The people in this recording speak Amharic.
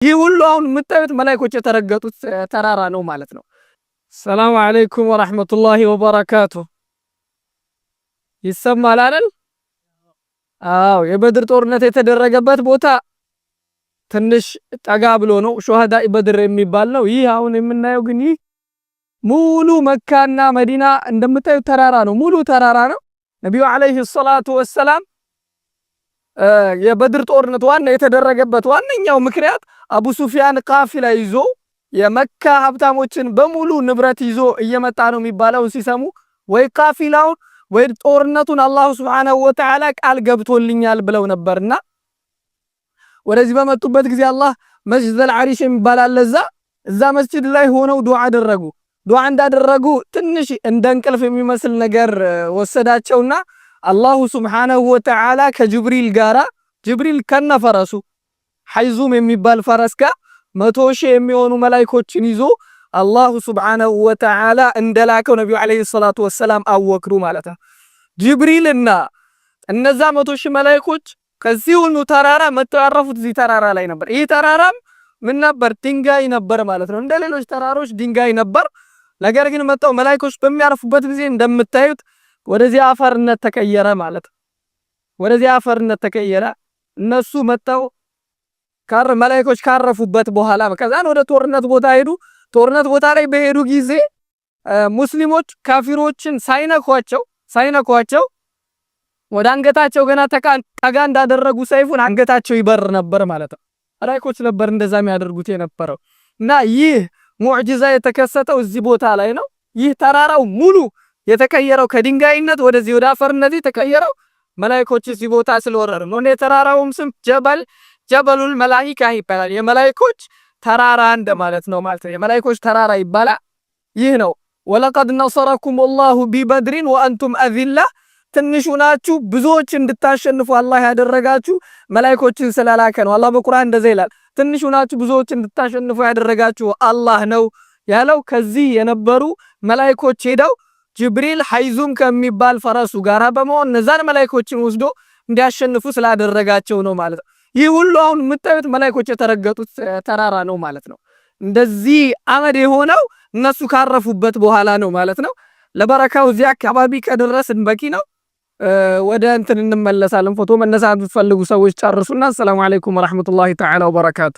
ይህ ሁሉ አሁን የምታዩት መላእክቶች የተረገጡት ተራራ ነው ማለት ነው። ሰላም አለይኩም ወራህመቱላሂ ወበረካቱ። ይሰማል አይደል? አዎ፣ የበድር ጦርነት የተደረገበት ቦታ ትንሽ ጠጋ ብሎ ነው። ሹሃዳ በድር የሚባል ነው። ይህ አሁን የምናየው ግን ይህ ሙሉ መካና መዲና እንደምታዩት ተራራ ነው። ሙሉ ተራራ ነው። ነቢዩ ዓለይሂ ሰላቱ ወሰላም የበድር ጦርነት ዋና የተደረገበት ዋነኛው ምክንያት አቡ ሱፊያን ቃፊላ ይዞ የመካ ሀብታሞችን በሙሉ ንብረት ይዞ እየመጣ ነው የሚባለውን ሲሰሙ ወይ ቃፊላውን ወይ ጦርነቱን አላሁ ሱብሓነሁ ወተዓላ ቃል ገብቶልኛል ብለው ነበርና ወደዚህ በመጡበት ጊዜ አላህ መስጂድ አልዓሪሽ የሚባል አለ። እዛ መስጂድ ላይ ሆነው ዱዓ አደረጉ። ዱዓ እንዳደረጉ ትንሽ እንደ እንቅልፍ የሚመስል ነገር ወሰዳቸውና አላሁ ሱብሓነሁ ወተዓላ ከጅብሪል ጋራ፣ ጅብሪል ከነፈረሱ ሐይዙም የሚባል ፈረስ ጋር 100,000 የሚሆኑ መላይኮችን ይዞ አላሁ ሱብሓነሁ ወተዓላ እንደላከው ነቢዩ ዓለይሂ ሰላቱ ወሰላም አወክሩ ማለት ነው። ጅብሪልና እነዛ 100,000 መላይኮች ከዚህ ሁሉ ተራራ መጥተው ያረፉት እዚህ ተራራ ላይ ነበር። ይህ ተራራም ምን ነበር? ድንጋይ ነበር ማለት ነው። እንደ ሌሎች ተራሮች ድንጋይ ነበር። ነገር ግን መጥተው መላይኮች በሚያርፉበት ጊዜ እንደምታዩት ወደዚህ አፈርነት ተቀየረ ማለት ነው። ወደዚህ አፈርነት ተቀየረ። እነሱ መጥተው መላይኮች ካረፉበት በኋላ ከዛን ወደ ጦርነት ቦታ ሄዱ። ጦርነት ቦታ ላይ በሄዱ ጊዜ ሙስሊሞች ካፊሮችን ሳይነኳቸው ወደ አንገታቸው ገና ጠጋ እንዳደረጉ ሰይፉን አንገታቸው ይበር ነበር ማለት ነው። መላይኮች ነበር እንደዛ የሚያደርጉት የነበረው እና ይህ ሙዕጂዛ የተከሰተው እዚህ ቦታ ላይ ነው። ይህ ተራራው ሙሉ የተቀየረው ከድንጋይነት ወደዚህ ወደ አፈርነት የተቀየረው መላይኮች እዚህ ቦታ ስለወረዱ ነው። የተራራውም ስም ጀበሉል መላኢካ ይባላል። የመላይኮች ተራራ እንደማለት ነው ማለት ነው። የመላይኮች ተራራ ይባላል። ይህ ነው ولقد نصركم الله ببدر وأنتم أذلة፣ ትንሹ ናችሁ ብዙዎች እንድታሸንፉ አላህ ያደረጋችሁ መላይኮችን ስለላከ ነው። አላህ በቁርአን እንደዛ ይላል። ትንሹ ናችሁ ብዙዎች እንድታሸንፉ ያደረጋችሁ አላህ ነው ያለው። ከዚህ የነበሩ መላይኮች ሄደው ጅብሪል ሐይዙም ከሚባል ፈረሱ ጋራ በመሆን እነዛን መላይኮችን ወስዶ እንዲያሸንፉ ስላደረጋቸው ነው ማለት ነው። ይህ ሁሉ አሁን የምታዩት መላይኮች የተረገጡት ተራራ ነው ማለት ነው። እንደዚህ አመድ የሆነው እነሱ ካረፉበት በኋላ ነው ማለት ነው። ለበረካው እዚህ አካባቢ ከደረስን በቂ ነው። ወደ እንትን እንመለሳለን። ፎቶ መነሳት የምትፈልጉ ሰዎች ጨርሱና፣ አሰላሙ አለይኩም ወራህመቱላሂ ተዓላ ወበረካቱ።